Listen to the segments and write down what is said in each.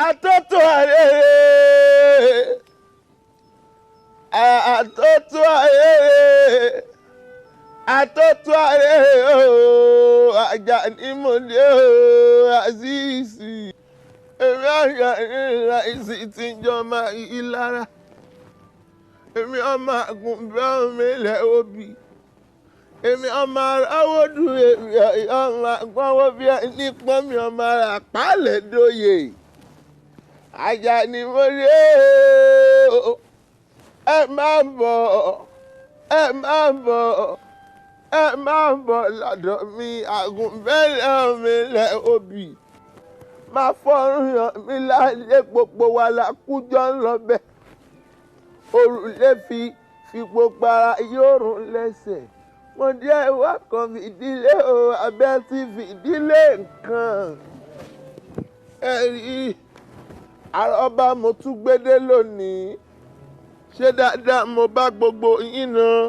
Atótó arére, atótó arére, atótó arére ooo, Àjàní mo dé ooo, Azeez. Èmi Àjàní láìsí tí ń jọ máa yí lára. Èmi ọmọ àgùnbẹ́ mi lẹ̀ obì. Èmi ọmọ aráwọ́dù, èmi ọmọ àgbọ̀wọ́ bí ẹni pọ́n mi ọmọ àpálẹ̀ dóye. Àjàní mo dé ooo, ẹ máa bọ̀, ẹ máa bọ̀, ẹ máa bọ̀ lọ́dọ̀ mi, àgùnbẹ́ mi lẹ̀ obì. Máa fọ́rùn yàn mí láyé, gbogbo wa la kújọ ń lọ bẹ́ẹ̀. Òrùlé fi gbogbo ara yóò rùn lẹ́sẹ̀. Mo dé wá kan fìdílé o, abẹ́ ti fìdílé nǹkan. Ẹ rí àrọ́bá mo tún gbédé lónìí. Ṣé dáadáa mo bá gbogbo yín náà?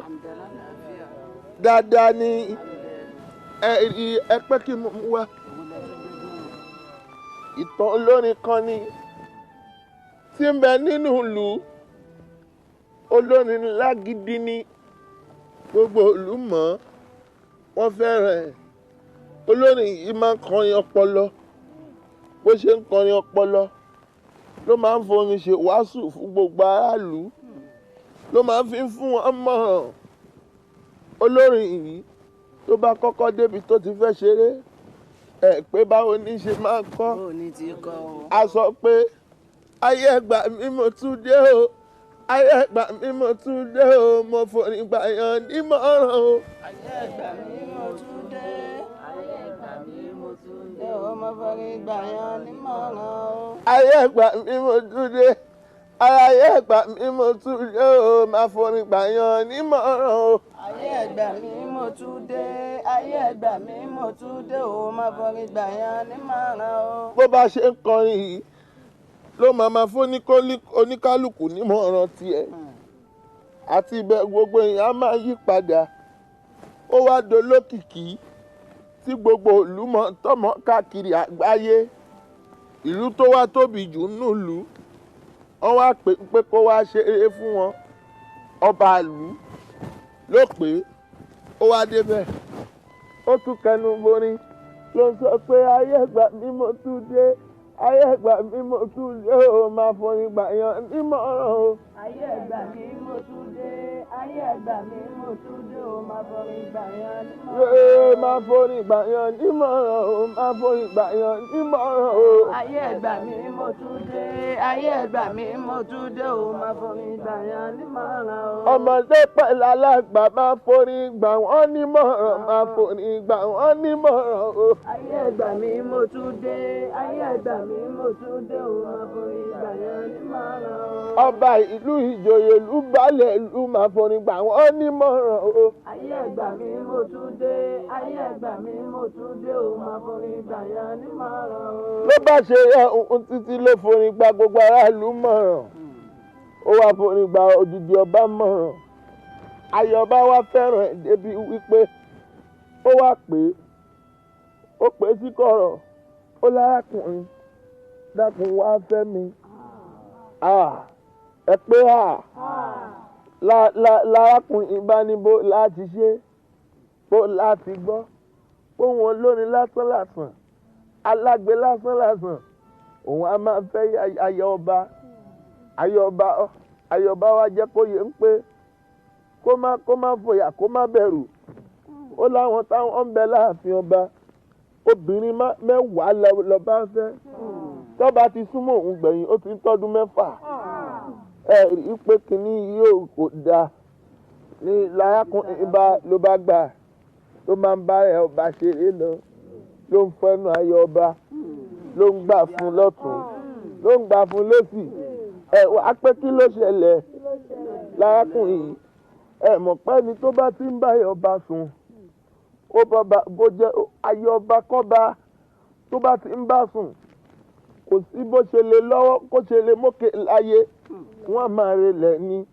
Dáadáa ni. Ẹ rí ẹ pé kí mo mú wá. Ìtàn olórin kan ni tí ń bẹ nínú ìlú. Olórin ńlá gidi ni, gbogbo ìlú mọ̀, wọ́n fẹ́ràn ẹ̀. Olórin yìí máa ń kọrin ọpọlọ. Bó ṣe ń kọrin ọpọlọ ló máa ń forin ṣe wàásù fún gbogbo aráàlú, ló máa ń fi fún wọn mọ̀ràn. Olórin yìí tó bá kọ́kọ́ débi tó ti fẹ́ ṣeré, ẹ pé báwo ní ṣe máa ń kọ́. A sọ pé ayé ẹgbà mi mo tún dé o, ayé ẹgbà mi mo tún dé o, mo forin gbà yàn nímọ̀ràn o. Ayé ẹgbà mi mo tún dé, ayé ẹgbà mi mo tún dé o, mo forin gbà yàn nímọ̀ràn o. Ayé ẹgbà mi mo tún dé, ayé ẹgbà mi mo tún dé o, máa forin gbà yàn nímọ̀ràn o. Ayé ẹgbà mi mo tún dé, ayé ẹgbà mi mo tún dé o, máa forin gbà yàn nímọ̀ràn o. Bó bá ṣe ń kọrin yìí ló máa ma fún oníkálukú nímọ̀ràn tiẹ̀, àti ibẹ̀ gbogbo èèyàn á máa yí padà. Ó wá dolókìkí tí gbogbo ìlú mọ̀ tọ́mọ káàkiri àgbáyé. Ìlú tó wá tóbi jù nílùú, wọ́n wá pè pé kó wá ṣeré fún wọn. Ọba ìlú ló pè é, ó wá débẹ̀, ó tún kẹnu borin ló ń sọ pé ayé ẹgbà mi mo tún dé, ayé ẹgbà mi mo tún dé o, máa forin gbà yàn nímọ̀ràn o. Ayé ẹgbà mi mo tún dé, ayé ẹgbà mi mo tún dé o, máa forin gbà yàn nímọ̀ràn o. Máa forin gbà yàn nímọ̀ràn o, máa forin gbà yàn nímọ̀ràn o. Ayé ẹgbà mi mo tún dé, ayé ẹgbà mi mo tún dé o, máa forin gbà yàn nímọ̀ràn o. Ọmọdé pẹ̀lú alàgbà máa forin gbà wọ́n nímọ̀ràn, máa forin gbà wọ́n nímọ̀ràn o. Ayé ẹgbà mi mo tún dé, ayé ẹgbà mi mo tún dé o, máa forin gbà yàn nímọ̀ràn o. Ọba ìlú ìjòyè ìlú baálẹ̀ ìlú máa forin gbà wọ́n nímọ̀ràn o. Ayé ẹgbà mi mo tún dé, ayé ẹgbà mi mo tún dé o, máa forin gbà yàn nímọ̀ràn o. Ló bá ṣe yẹ ohun títí ló forin gba gbogbo aráàlú mọ̀ràn. Ó wá forin gba odidi ọba mọ̀ràn. Ayọ̀bá wá fẹ́ràn ẹ̀ débi wípé ó wá pè é, ó pè é sí kọ̀rọ̀, ó lárákùnrin, dákun wá fẹ́ mi. Ẹ pé lárákùnrin bá ní bó láti ṣe, bó láti gbọ́, bóun olórin lásán lásán, alágbe lásán lásán, òun á máa fẹ́ ayọ̀bá. Ayọ̀bá wa jẹ́ kó yé ń pé kó má fòyà, kó má bẹ̀rù. Ó láwọn táwọn ń bẹ láàfin ọba, obìnrin mẹ́wàá lọ́ba fẹ́. Tọ́ba ti súnmọ́ òun gbẹ̀yìn, ó ti ń tọ́dún mẹ́fà. Ẹ rí i pé kínní yóò kò dáa ní lárákùnrin bá ló bá gbà, ló máa ń bá ẹ ọba ṣeré lọ, ló ń fẹ́nu ayọ̀ ọba, ló ń gbà fún lọ́tún, ló ń gbà fún lọ́sì. Ẹ wá pé kí ló ṣẹlẹ̀ lárákùnrin yìí? Ẹ mọ̀ pé ẹni tó bá ti ń bá ọba sùn, ó bá bó jẹ́ ayọ̀ ọba kọ́ba tó bá ti ń bá sùn, kò sí bó ṣe lè lọ́wọ́ kó ṣe lè mókè láyé, wọ́n máa relẹ̀ ni.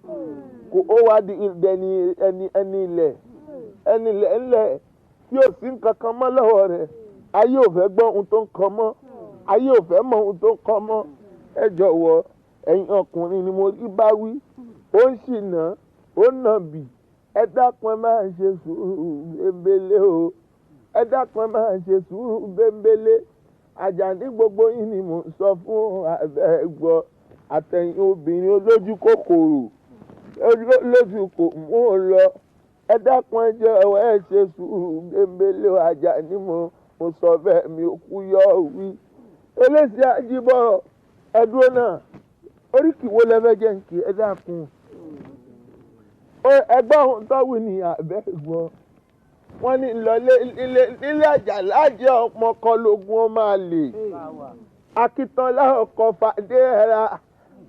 Kò ó wá di ẹni ẹni ilẹ̀, ẹni ilẹ̀ ńlẹ̀ tí ò sí nǹkan kan mọ́ lọ́wọ́ rẹ̀. Ayé ò fẹ́ gbọ́ ohun tó ń kọ mọ́, ayé ò fẹ́ mọ ohun tó ń kọ mọ́. Ẹ jọ̀wọ́ ẹ̀yin ọkùnrin ni mo rí bá wí, ó ń ṣìnà, ó ń nàbì. Ẹ dákun, ẹ máa ṣe sùúrù bẹ́ńbélé o. Ẹ dákun, ẹ máa ṣe sùúrù bẹ́ńbélé. Àjàní, gbogbo yín ni mò ń sọ fún abẹ́ gbọ́. Àtẹ̀yìn obìnrin olójú kòkòrò lójú kò mú un lọ, ẹ dákun, ẹ jọ̀wọ́, ẹ ṣe sùúrù bẹ́ńbélé o. Àjàní, mo sọ bẹ́ẹ̀, mi ò kú yọ wí. Eléṣẹ́ ajíbọ̀rọ̀, ẹ dúró náà, oríkì wo lẹ́fẹ́ jẹ́ ń kí? Ẹ dákun, ẹgbẹ́ ohun tó wù ní abẹ́ gbọ́. Wọ́n ní lọlé nílé Àjàlá jẹ́ ọmọ kan lógún ó máa lè Akíntọ́lá ọkọ̀ Fàdéhẹ́ra.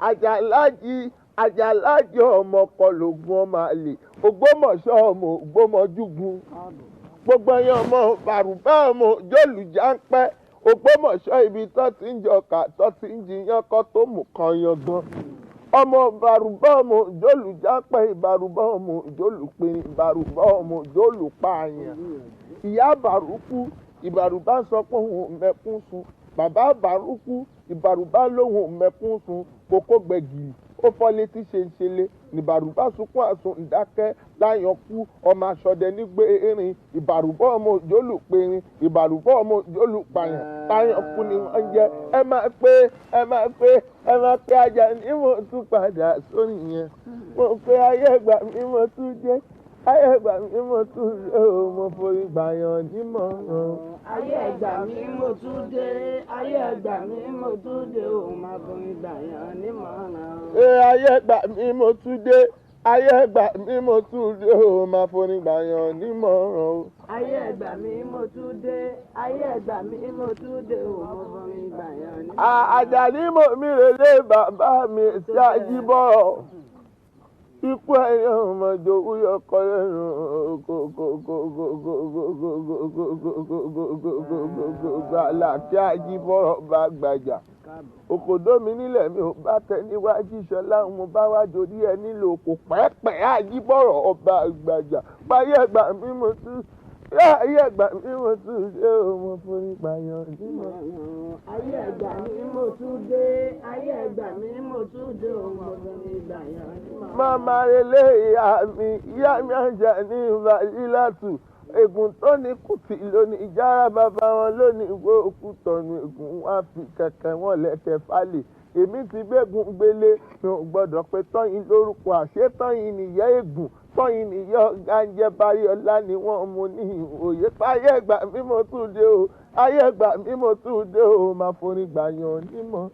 Àjàlájì, Àjàlájì ọmọ kan lógún ó máa lè Ògbómọ̀ṣọ́, ọmọ Ògbómọjúgun, gbogbo ẹ̀yàn ọmọ Bàrùbá, ọmọ Jólùjáńpẹ́, Ògbómọ̀ṣọ́, ibi tó ti ń jọkà, tó ti ń jiyàn kọ́ tó mú kan yangan. Ọmọ Bàrùbá, ọmọ Jólùjáńpẹ́, Ìbàrùbá, ọmọ Jólùpẹ̀rin, Ìbàrùbá, ọmọ Jólùpààyàn. Ìyá Bàrúkú, Ìbàrùbá sọ pé òun mẹ́kún sun. Bàbá Bàrúkú, Ìbàrùbá lòun mẹ́kún sun. Kókó gbẹ̀gìrì ó fọ́ létí ṣe ń ṣẹlẹ̀ nìbàrùbá sunkún àsun ìdákẹ́ láyàn kú. Ọmọ aṣọdẹ nígbé erin, Ìbàrùbá, ọmọ òjòlùpẹ̀rin, Ìbàrùbá, ọmọ òjòlùpàyàn, táyàn kú ni wọ́n jẹ́. Ẹ máa pé, ẹ máa pé, ẹ máa pé. Àjàní, mo tún padà sórí yẹn. Mo pé ayé gbà mí, mo tún dé. Ayé gbà mí, mo tún dé o. Mo forí gbàyàn nímọ̀ràn. Ayé ẹgbà mi mo tún dé, ayé ẹgbà mi mo tún dé o, máa forin gbàyàn nímọ̀ràn. Ẹ ayé gbà mí, mo tún dé. Ayé gbà mí, mo tún dé o, máa forí gbàyàn nímọ̀ràn o. Ayé ẹgbà mi mo tún dé, ayé ẹgbà mi mo tún dé o, mo forin gbàyàn nímọ̀ràn. Àjàní, mo mi rèlé bàbá mi sí àjíbọ̀. Ikú ẹ̀yàn ọmọdé òwúyọ̀ kọ lẹ́nu kòkòkòkòkòkòkòkòkòkòkòkòkòkò. Àlàáfíà àjíbọ̀rọ̀ bá gbàjà. Òkòdó mi nílẹ̀ mi ò bá tẹ níwájú ìṣọlá, mo bá wá jorí ẹ nílò kò pẹ́ẹ́pẹ́. Àjíbọ̀rọ̀ ọba gbàjà, parí ẹgbà mi mo tún, ayé ẹgbà mi mo tún ṣe o, mo forí gbàyàn nímọ̀. Ayé ẹgbà mi mo tún dé, ayé ẹgbà mi mo tún dé o, mo forin gbàyàn nímọ̀ràn. Màmá relé ìyá mi, ìyá mi Àjàní Ìbàdílátù. Ègùn tó ní kùtì lónìí ìjára bàbá wọn lónìí ìwé òkú tọ̀nù ègùn wọn fi kẹ̀kẹ́ wọn lẹ́kẹ̀ falẹ̀. Èmi ti gbégun gbélé, mi ò gbọ́dọ̀ pé tọ́yìn lórúkọ àṣẹ. Tọ́yìn nìyẹ́ ègùn, tọ́yìn nìyẹ́ ọ̀gá ń jẹ́ parí ọlá ni wọ́n mú ní òye. Ayé ẹgbà mi mo tún dé o, ayé ẹgbà mi mo tún dé o, máa forin gbàyàn nímọ̀.